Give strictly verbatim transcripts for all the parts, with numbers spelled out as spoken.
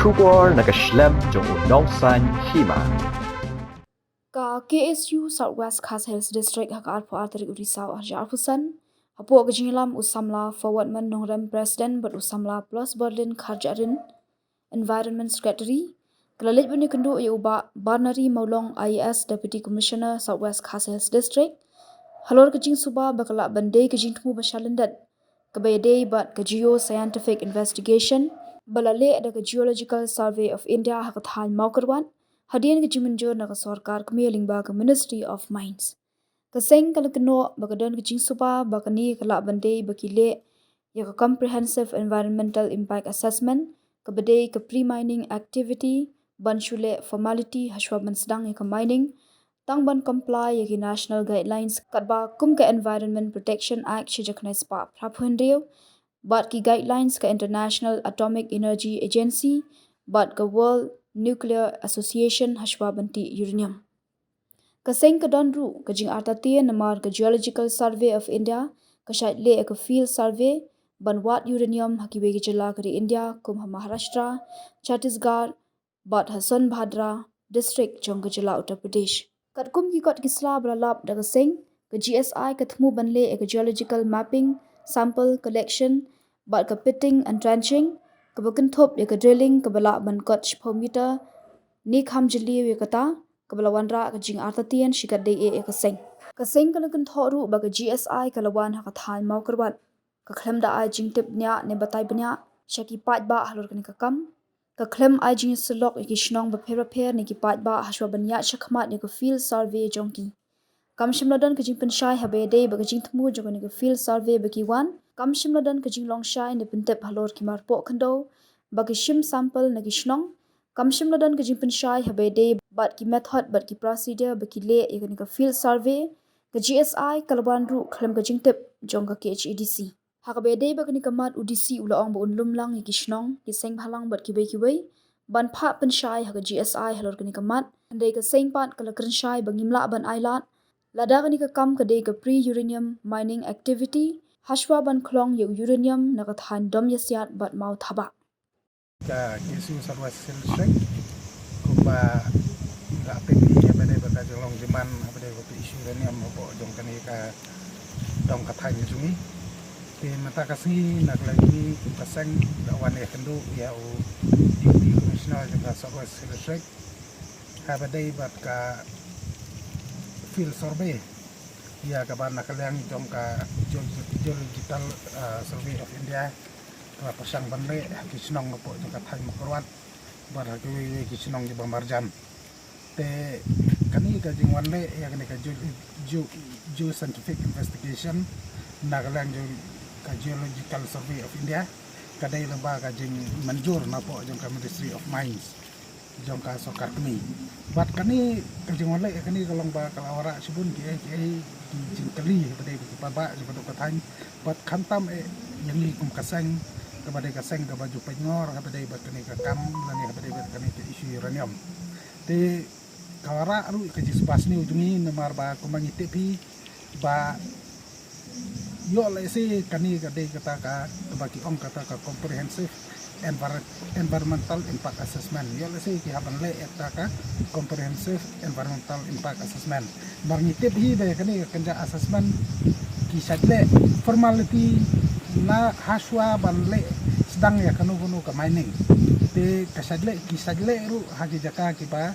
Khubor na ka shlem jong u nongsan hima. Ka K S U South West Khasi Hills District ha ka arphew ar tarik u Risaw arhajar arphew san, hapoh ka jingïalam u samla Forwardman Nongrem, President, bad u samla Plus Berlin Kharjahrin, Environment Secretary, ka la leit ban ïakynduh ïa u Bah Barnari Mawlong, I A S, Deputy Commissioner, South West Khasi Hills District, halor ka jingsuba ba ka lah ban dei ka jingthmu ba shah lyndet kaba ïadei bad ka Geoscientific Investigation ba la leh da ka Geological Survey of India ha ka thaiñ Mawkyrwat, hadien ka jingmynjur na ka sorkar kmie lyngba ka Ministry of Mines. Ka seng ka la kynnoh ba ka don ka jingsuba ba kane ka lah ban dei ba ki leh ïa ka Comprehensive Environmental Impact Assessment, kaba dei ka pre-mining activity, ban shu leh formality hashwa ban sdang ïa ka mining, tang ban comply ïa ki national guidelines, katba kum ka Environment Protection Act shi hajar khyndai spah phra phew hynriew, bad ki guidelines ka International Atomic Energy Agency, bad ka World Nuclear Association hashwa ban tih uranium. Ka seng ka don ruh ka jingartatien namar ka Geological Survey of India ka shait leh ka field survey ban wad uranium ha kiwei ki jylla ka ri India, kum ha Maharashtra, Chhattisgarh, bad ha Sonbhadra District jong ka jylla Uttar Pradesh. Katkum ki kot ki sla ba la lap da ka seng, ka G S I ka thmu ban leh ïa ka geological mapping, sample collection, bad ka pitting and trenching, kaba kynthup ïa ka drilling kaba lah ban kot shiphew meter ne kham jylliew ïa kata, kaba la wanrah ka jingartatien shi katdei eh ïa ka seng. Ka seng ka la kynthoh ruh ba ka G S I ka la wan ha ka thaiñ Mawkyrwat, ka khlem da ai jingtip bniah ne batai bniah sha ki paidbah halor kane ka kam. Ka khlem ai jingïasyllok ïa ki shnong bapher bapher ne ki paidbah hashwa ban ïaid shakhmat ïa ka field survey jong ki. Kam shym la don ka jingpynshai haba ïadei bad ka jingthmu jong kane ka field survey ba ki wan. Kam shym la don ka jinglong shai ne pyntip halor ki marpoh khyndew ba ki shim sample na ki shnong. Kam shym la don ka jingpynshai haba ïadei bad ki method bad ki procedure ba ki leh ïa kane ka field survey. Ka G S I ka la wan ruh khlem ka jingtip jong ka K H A D C. Ha kaba ïadei bad kane ka mat, u D C u la ong ba un lum lang ïa ki shnong, ki seng bhalang bad kiwei kiwei ban phah pynshai ha ka G S I halor kane ka mat. Hynrei ka seng pat ka la kren shai ba ngim lah ban ailad lada kane ka kam ka dei ka pre-uranium mining activity hashwa ban khlong ïa u uranium na ka thaiñ Domïasiat bad Mawthabah. Ka K S U South West Hills District, kumba la tip hi, haba dei bad ka jinglong jingman haba dei bad ka issue uranium hapoh jong kane ka dong ka thaiñ jong ngi. Te mynta ka sngi na ka liang jong ngi kum ka seng la wan ïakynduh ïa u Deputy Commissioner jong ka South West Hills District haba dei bad ka field survey ïa kaba na ka liang jong ka Geo-, Geological, ah, Survey of India, kaba pyrshang ban leh ha ki shnong hapoh jong ka thaiñ Mawkyrwat bad ha kiwei kiwei ki shnong kiba marjan. Te kane ka jingwan leh ïa kane ka geo-, geo-, geoscientific investigation na ka liang jong ka Geological Survey of India ka dei lyngba ka jingmynjur napoh jong ka Ministry of Mines jong ka sorkar kmie. Bad kane ka jingwan leh ïa kane ka long ba ka la wanrah shibun kiei kiei ki jingkylli haba dei bad ki paidbah jong ka dong ka thaiñ, bad khamtam eh ïa ngi kum ka seng, kaba dei ka seng kaba ju pynngor haba dei bad kane ka kam lane haba dei bad kane ka issue uranium. Te ka wanrah ruh ka jingsuba sniew jong ngi namar ba kumba ngi tip hi ba ïoh lehse kane ka dei kata ka, kaba ki ong kata ka comprehensive envir-, environmental impact assessment. Ïoh lehse ki hap ban leh kata ka comprehensive environmental impact assessment. Namar ngi tip hi ba kane ka kynja assessment ki shait leh formality na hashwa ban leh sdang ïa kano kano ka mining. Te ka shait leh, ki shait leh ruh ha ki jaka kiba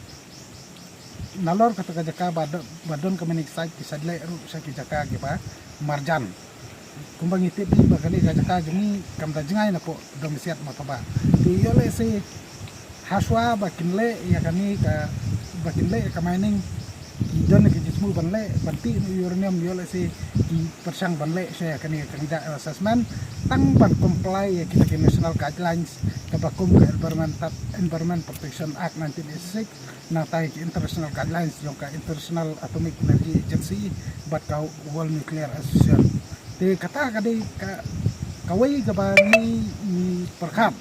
nalor kata ka jaka ba do-, ba don ka mining site ki shait leh ruh sha ki jaka kiba marjan. Kumba ngi tip hi ba kane ka jaka jong ngi kam da jngai napoh Domïasiat Mawthabah. Te ïoh lehse hashwa ba kin leh ïa kane ka, ba kin leh ïa ka mining, ki don ki jingthmu ban leh, ban tih noh uranium, ïoh lehse ki pyrshang ban leh sha ïa kane ka kynja assessment tang ban comply ïa kita ki national guidelines kaba kum ka Environmental, Environment Protection Act nineteen eighty-six, nangta ki international guidelines jong ka International Atomic Energy Agency bad ka World Nuclear Association. Te kata ka dei ka, kawei kaba ngi, ngi pyrkhat,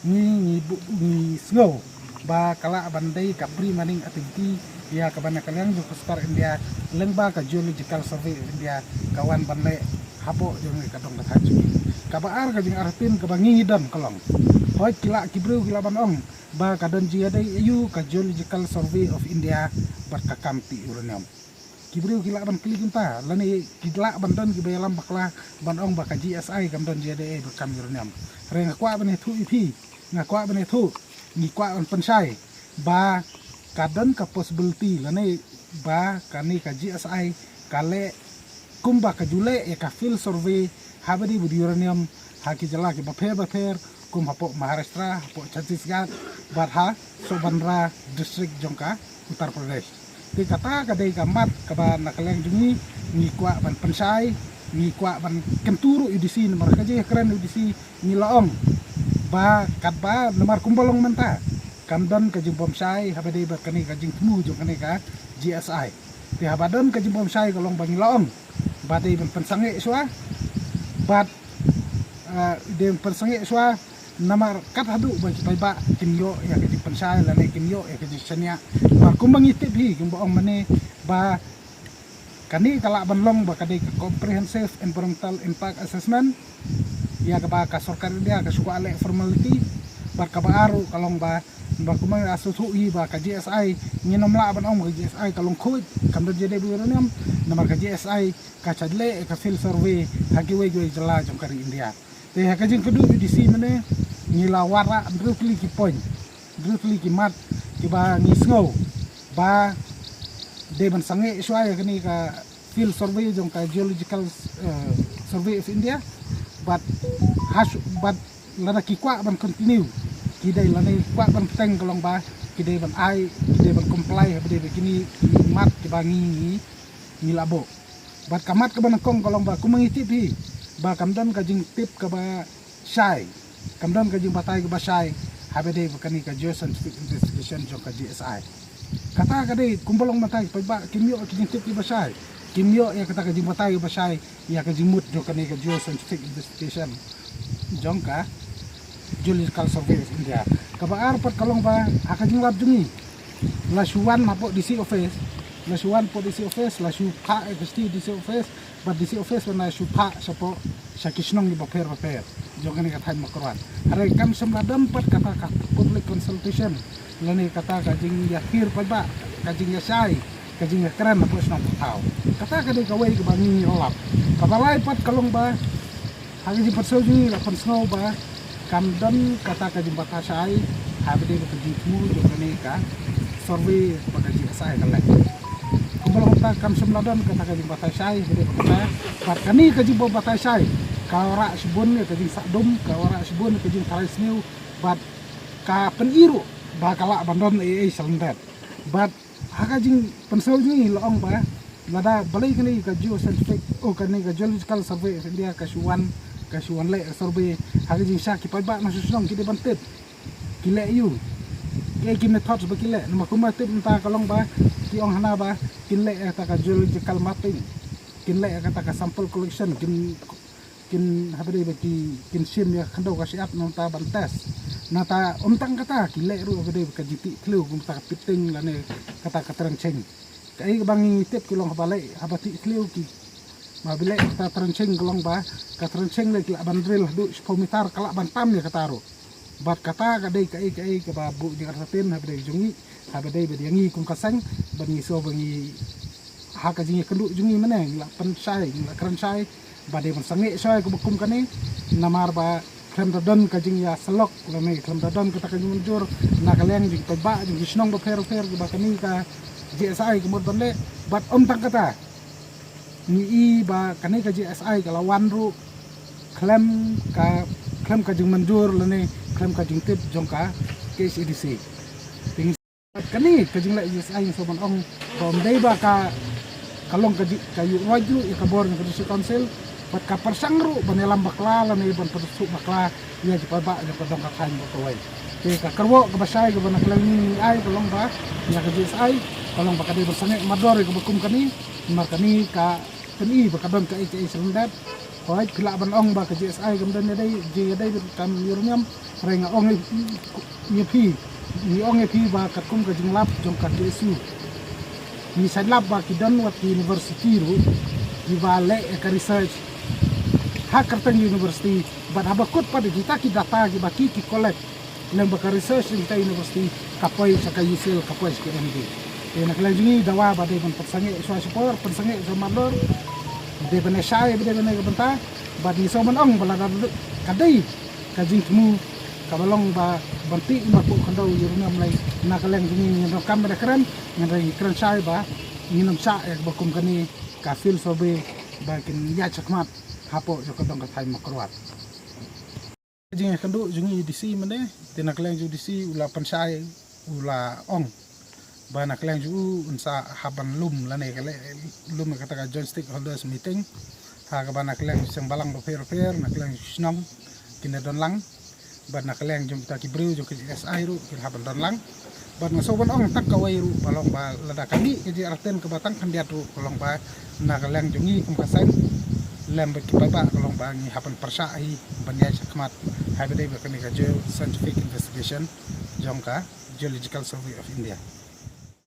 ngi, ngi bu-, ngi sngew ba ka lah ban dei ka pre-mining activity ïa kaba na ka liang jong ka sorkar India lyngba ka Geological Survey of India ka wan ban leh hapoh jong ka dong ka thaiñ jong ngi. Kaba ar, ka jingartatien kaba ngi don ka long, hooid, ki lah, ki briew ki lah ban ong ba ka don jingïadei aïu ka Geological Survey of India bad ka kam tih uranium. Ki briew ki lah ban kylli kumta, lane ki lah ban don kiba ïalam bakla ban ong ba ka G S I kam don jingïadei bad kam uranium. Hynrei nga kwah ban ïathuh ïa phi, nga kwah ban ïathuh, ngi kwah ban pynshai ba ka don ka possibility lane ba kane ka G S I ka leh kumba ka ju leh ïa ka field survey haba dei bad uranium ha ki jylla kiba pher bapher, kum hapoh Maharashtra, hapoh Chhattisgarh, bad ha Sonbhadra district jong ka Uttar Pradesh. Te kata ka dei ka mat kaba na ka liang jong ngi, ngi kwah ban pynshai, ngi kwah ban kyntu ruh ïa u D C, namar ka jingkren ïa u D C ngi la ong ba katba namar kumba long mynta kam don ka jingbymshai haba dei bad kane ka jingthmu jong kane ka G S I. Te haba don ka jingbymshai ka long ba ngi la ong ba dei ban pynsangeh shuwa, bad, ah, dei ban pynsangeh shuwa, namar kat haduh ba ki paidbah kin ïoh ïa ka jingpynshai lane kin ïoh ïa ka jingshaniah. Namar kumba ngi tip hi, kumba ong mynne ba kane ka lah ban long ba ka dei ka Comprehensive Environmental Impact Assessment, ïa kaba ka sorkar India ka shu kwah leh formality, bad kaba ar ruh ka long ba, ba kumba nga sngewthuh hi ba ka G S I, ngin ym lah ban ong ba ka G S I ka long khuid, kam don jingïadei bad uranium, namar ka G S I ka shait leh ka field survey ha kiwei kiwei jylla jong ka ri India. Te ha ka jingkynduh ïa u D C mynne, ngi la wanrah hynriew tylli ki point, hynriew tylli ki mat kiba ngi sngew ba dei ban sangeh shuwa ïa kane ka field survey jong ka Geological, eh, Survey of India, bad hash, bad lada ki kwah ban continue, ki dei, lada ki kwah ban bteng ka long ba ki dei ban ai, ki dei ban comply haba dei bad kine ki mat kiba ngi, ngi, ngi la buh. Bad ka mat kaba nyngkong ka long ba kumba ngi tip hi ba kam don ka jingtip kaba shai, kam don ka jingbatai kaba shai haba dei bad kane ka geoscientific investigation jong ka G S I. Kata ka dei kumba long mynta, ki paidbah kim ïoh ïa ka jingtip kaba shai, kim ïoh ïa kata ka jingbatai kaba shai ïa ka jingmut jong kane ka geoscientific investigation jong ka Geological Survey of India. Kaba ar pat ka long ba ha ka jinglap jong ngi, la shu wan hapoh D C office, la shu wan hapoh D C office, la shu phah ïa ka shithi D C office, bad D C office wan la shu phah shapoh sha ki shnong kiba pher bapher jong kane ka thaiñ Mawkyrwat. Hynrei kam shym la don pat kata ka public consultation lane kata ka jingïakhih paidbah, ka jingïashai, ka jingïakren hapoh shnong Pathaw. Kata ka dei kawei kaba ngi ngi la lap. Kaba lai pat ka long ba ha ka jingpynsngew jong ngi la pynsngew ba kam don kata ka jingbatai shai haba dei bad ka jingthmu jong kane ka survey ba ka G S I ka leh. Kumba long mynta kam shym la don kata ka jingbatai shai haba dei bad kata, bad kane ka jingbatai shai ka wanrah shibun ïa ka jingsahdum, ka wanrah shibun ïa ka jingtharai sniew, bad ka pyni ruh ba ka lah ban don ei ei shalyndet. Bad ha ka jingpynsngew jong ngi la ong ba lada balei kane ka geoscientific, oh, kane ka Geological Survey of India ka shu wan, ka shu wan leh survey, ha ka jingshah ki paidbah na shnong ki dei ban tip ki leh aïu, ki, ki methods ba ki leh. Namar kumba tip mynta ka long ba ki ong hana ba kin leh kata ka geological mapping, kin leh kata ka sample collection, kin, kin haba dei ba ki, kin shim ïa ka khyndew ka shyiap nangta ban test. Nangta ym tang kata, ki leh ruh haba dei ba ka jingtih thliew, kumta ka pitting lane kata ka trenching. Kaei kaba ngi tip ka long haba leh, haba tih thliew ki, haba leh kata trenching ka long ba ka trenching leh ki lah ban drill haduh shiphew meter, ka lah ban tam ïa kata ruh. Bad kata ka dei kaei kaei kaba buh jingïartatien haba dei jong ngi, haba dei bad ïa ngi kum ka seng, bad ngi sngew ba ngi ha ka jingïakynduh jong ngi mynne ngi la pynshai, ngi la kren shai ba dei ban sangeh shai kaba kum kane, namar ba khlem da don ka jingïasyllok lane khlem da don kata ka jingmynjur na ka liang jong ki paidbah jong ki shnong bapher bapher ba kane ka G S I ka mut ban leh. Bad ym tang kata, ngi i ba kane ka G S I ka la wan ruh khlem ka, khlem ka jingmynjur lane khlem ka jingtip jong ka K H A D C. Te ngi, kane ka jingleh G S I ngi sngew ban ong ba ym dei ba ka, ka long ka jing, ka ïuh roit ruh ïa ka bor jong ka District Council, bad ka pyrshang ruh ban ïalam bakla lane ban pynsuk bakla ïa ki paidbah jong ka dong ka thaiñ baroh kawei. Te ka kyrwoh kaba shai kaba na ka liang ngi ngi ai ka long ba ïa ka G S I ka long ba ka dei ban sangeh mardor ïa kaba kum kane, namar kane ka pyni ba ka don kaei kaei shalyndet. Hooid, phi lah ban ong ba ka G S I kam don ïadei, jingïadei bad kam uranium. Hynrei nga ong ïa phi, ngi ong ïa phi ba katkum ka jinglap jong ka K S U, ngi sngewlap ba ki don wat ki university ruh kiba leh ïa ka research ha kyrteng university, bad haba kut pat ïa kita ki data kiba ki ki collect lem bad ka research jong kita university, ka poi sha ka UCIL, ka poi sha ka MD. Te na ka liang jong ngi dawa ba dei ban pynsangeh shuwa shuwa, pynsangeh shuwa marlor, dei ban ïa shai, dei ban ïa ka bynta, bad ngi sngewbha ban ong ba lada ka dei ka jingthmu kaba long ba ban tih marpuh khyndew ïa u Ri Nonglei, na ka liang jong ngi ngin ym kam ban da kren, ngin da kren shai ba ngin ym shah ïa kaba kum kane ka field survey ba kin ïaid shakhmat hapoh jong ka dong ka thaiñ Mawkyrwat. Jingïakynduh jong ngi ïa u DC mynne, te na ka liang jong u DC u la pynshai, u la ong ba na ka liang jong u un sa hap ban lum lane ka leh lum ïa kata ka joint stakeholders meeting ha kaba na ka liang jong ki seng balang bapher bapher, na ka liang jong ki shnong kin da don lang, bad na ka liang jong kita ki briew jong ka JSI ruh kin hap ban don lang. Bad nga sngewbha ban ong tang kawei ruh ba long ba lada ka mih ka jingïarap kaba tang khyndiat ruh, ka long ba na ka liang jong ngi kum ka seng lem bad ki paidbah, ka long ba ngi hap ban pyrshah hi ban ïaid shakhmat ha kaba dei bad kane ka geoscientific investigation jong ka Geological Survey of India.